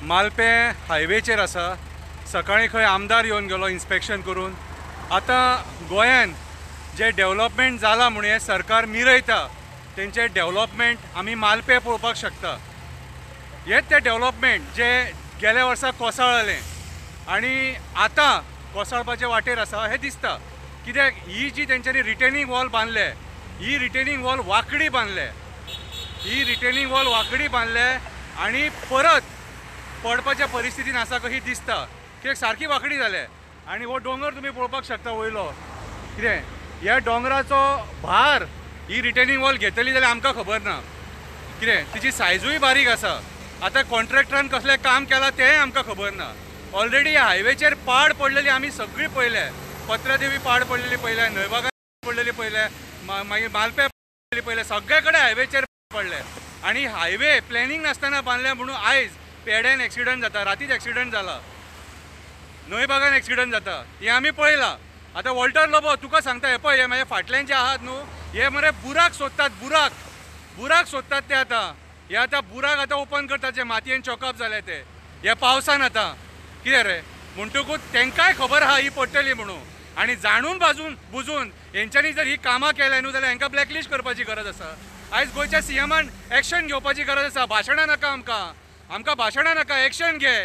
मालपें हायवेचेर आसा. सकाळीं खंय आमदार येवन गेलो इन्स्पेक्शन करून. आतां गोंयान जे डेव्हलपमेंट जाला म्हूण हें सरकार मिरयता तेंचें डेव्हलपमेंट आमी मालपें पळोवपाक शकता. हेच तें डेव्हलपमेंट जे गेल्या वर्सा कोसळलें आनी आतां कोसळपाचे वाटेर आसा हें दिसता. कित्याक ही जी तेंच्यांनी रिटेनिंग वॉल बांदले, ही रिटेनिंग वॉल वांकडी बांदले, ही रिटेनिंग वॉल वांकडी बांदले आनी परत पडपाच्या परिस्थितीन आसा कशी दिसता. कित्याक सारकी वांकडी जाले आनी हो दोंगर तुमी पळोवपाक शकता वयलो. कितें ह्या दोंगराचो भार ही रिटेनिंग वॉल घेतली जाल्यार आमकां खबर ना. कितें तिची सायजूय बारीक आसा. आतां कॉन्ट्रॅक्टरान कसलें काम केलां तेंय आमकां खबर ना. ऑलरेडी ह्या हायवेचेर पाड पडलेली आमी सगळी पळयल्या. पत्रादेवी पाड पडलेली पळयल्या, न्हंयबागान पडलेली पळयल्या, मागीर मालप्या पडलेली पळयल्या, सगळे कडेन हायवेचेर पडले. आनी हायवे प्लॅनिंग नासतना बांदल्या म्हणून आयज पेड्यान एक्सिडंट जाता, रातीच एक्सिडंट जाला, न्हंयबागान एक्सिडंट जाता, हें आमी पळयलां. आतां वॉल्टर लोबो तुका सांगता, हें पळय, हे म्हाज्या फाटल्यान जे आहात न्हू हे मरे बुराक सोदतात, बुराक बुराक सोदतात ते. आतां हे आतां बुराक आतां ओपन करतात जे मातयेन चॉकअप जाले ते ह्या पावसान. आतां कितें रे म्हणटकूच तेंकांय खबर आहा ही पडटली म्हणून. आनी जाणून बाजून बुजून हेंच्यांनी जर ही कामां केल्या न्हू जाल्यार हेंकां ब्लॅकलिस्ट करपाची गरज आसा. आयज गोंयच्या सीएमान एक्शन घेवपाची गरज आसा. भाशणां नाका आमकां, आमकां भाशणां नाका, एक्शन घे.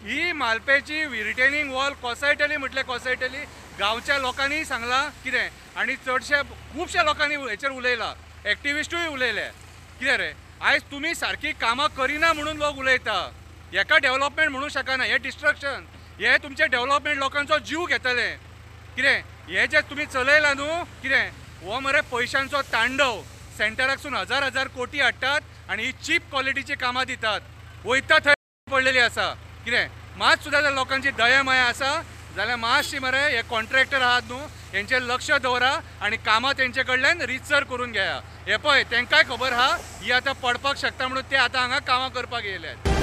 ही मालपेची रिटेनिंग वॉल कोसळटली म्हटल्यार कोसळटली. गांवच्या लोकांनी सांगलां कितें, आनी चडशे खुबश्या लोकांनी हेचेर उलयलां, एक्टिविस्टूय उलयले. कितें रे आयज तुमी सारकी कामां करिना म्हणून लोक उलयता. हेका डेव्हलपमेंट म्हणूंक शकना, हें डिस्ट्रक्शन, हें तुमचें डेव्हलपमेंट लोकांचो जीव घेतलें. कितें हें जें तुमी चलयलां न्हू, कितें हो मरे पयशांचो तांडव. सेंटराकसून हजार हजार कोटी हाडटात आनी ही चीप क्वॉलिटीची कामां दितात. वयता थंय पडलेली आसा. कितें मात सुद्दां जर लोकांची दया माया आसा जाल्यार मातशी मरे हे कॉन्ट्रॅक्टर आहात न्हू हेंचेर लक्ष दवरा आनी कामां तेंचे कडल्यान रितसर करून घेया. हे पळय तेंकांय खबर आहा ही आतां पडपाक शकता म्हणून ते आतां हांगा कामां करपाक येयल्यात.